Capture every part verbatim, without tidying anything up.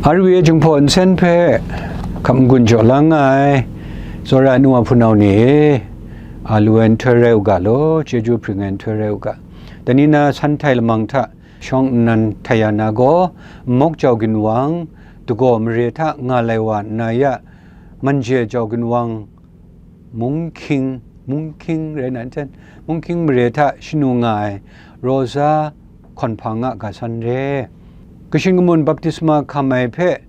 R V A Jinghpaw Nsen hpe hkap n-gun jaw la nga ai, tsawra ai nu wa hpunau ni e, a lu ai nhtoi rai u ga law, chyeju hpring ai nhtoi rai u ga. Dai ni na san htai lamang hta shawng nnan htai ya na gaw, nmawk jau ginwang, dagaw mare hta nga lai wa nna ya, manje jau ginwang, mung hkying, mung hkying rai na n ten, mung hkying mare hta shanu nga ai Rosa hkawn hpang a ga san re. Kashin kamun baptisma hkam ai hpe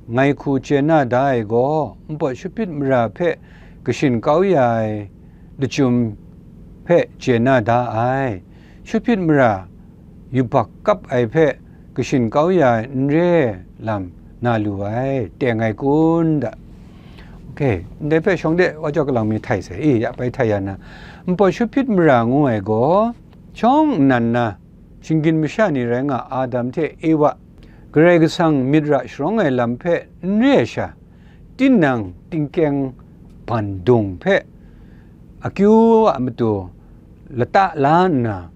ngai hku chye na da ai gaw, npawt shut hpyit mara hpe kashin kau ya ai lachyum hpe chye na da ai. Shut hpyit mara yubak kap ai hpe kashin kau ya ai n re lam na lu ai, teng ai kun da. Ok, ndai hpe shawng de wa jau galang mi htai sai, e, ya bai htai ya na, npawt shut hpyit mara ngu ai gaw, shawng nnan na, shinggyim masha ni rai nga, Adam hte Ewa, Karai Kasang myit ra sharawng ai lam hpe n re ai sha, tinang tingkyeng bandung hpe akyu a matu lata la nna,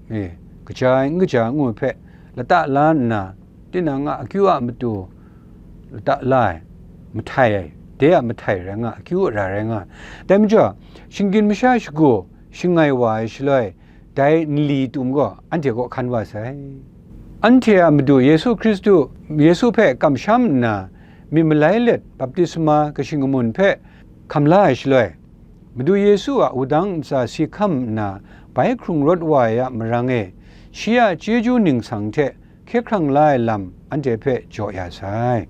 e, kaja ai n kaja ai ngu hpe lata la nna, tinang a akyu a matu lata la ai, mahtai ai, de a mahtai rai nga, akyu ara rai nga. Dai majaw, shinggyim masha shagu shangai wa ai shaloi, dai nli tum gaw anhte kaw hkan wa sai. Anhte a Madu Yesu Hkristu, Yesu hpe kamsham nna, myit malai let baptisma kashin kamun hpe hkam la ai shaloi, Madu Yesu a wudang ntsa si hkam nna bai hkrung rawt wa ai a marang e, shi a chyeju ningsang hte hkye hkrang la ai lam anhte hpe jaw ya sai.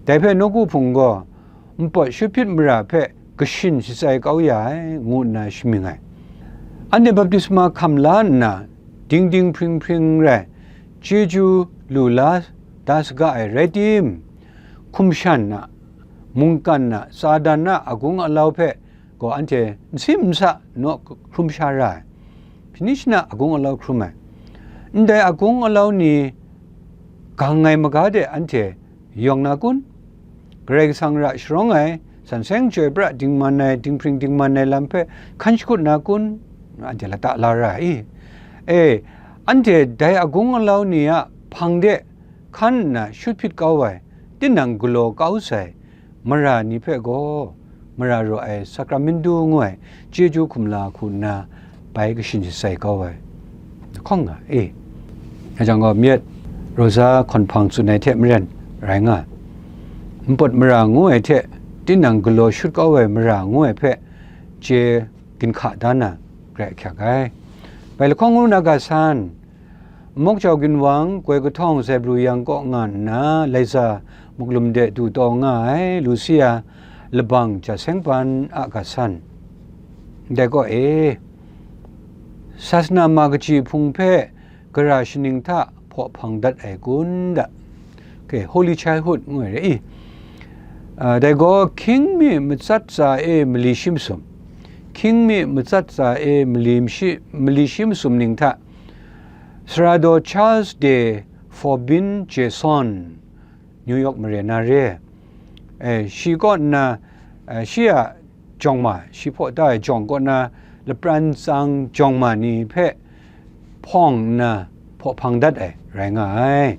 Dai hpe nawku hpung gaw npawt shut hpyit mara hpe kashin shatsai kau ya ai, ngu nna shamying ai. Anhte baptisma hkam la nna, dingding hpring hpring rai, chyeju lu la da saga ai rai tim, hkum shan a, mungkan a, Satan a agung alau hpe gaw anhte n sim n sa naw hkrum sha ra ai, shani shana agung alau hkrum ai. Ndai agung alau ni gang ai maga de anhte yawng na kun? Karai Kasang ra sharawng ai, san seng chyoi pra dingman ai, dinghpring dingman ai lam hpe hkan shakut na kun? Anhte lata la ra ai. E, anhte dai agung alau ni a hpang de hkan nna shut hpyit kau ai, tinang galaw kau sai mara ni hpe gaw, mara raw ai Sakramentu ngu ai chyeju hkum la hku nna bai kashin shatsai kau ai, lahkawng nga e. Nga jang gaw, myit Rosa hkawn hpang tsun ai hte maren rai nga, npawt mara ngu ai hte tinang galaw shut kau ai mara ngu ai hpe chye ginhka da na, grai ahkyak ai. Bai lahkawng ngu na ga san, Nmawk jau ginwang, koi kahtawng Zebru yang kaw nga nna, Laiza muklum de du taw nga ai Lusia labang ja seng ban a ga san. Ndai kaw e, sasana ma kaji hpung hpe gara shaning hta hpaw hpang dat ai kun da. Okay, Holy Childhood ngu ai re i. Ah, dai gaw, hkying mi matsat tsa e mali shi masum, hkying mi matsat tsa e mali shi, mali shi masum ning hta, Sara daw Charles de Fourbin Jason, New York mare na re, e, shi kaw nna, e, shi a jawng ma, shi hpaw da ai jawng kaw na lapran tsang jawng ma ni hpe hpawng nna hpaw hpang dat ai rai nga ai.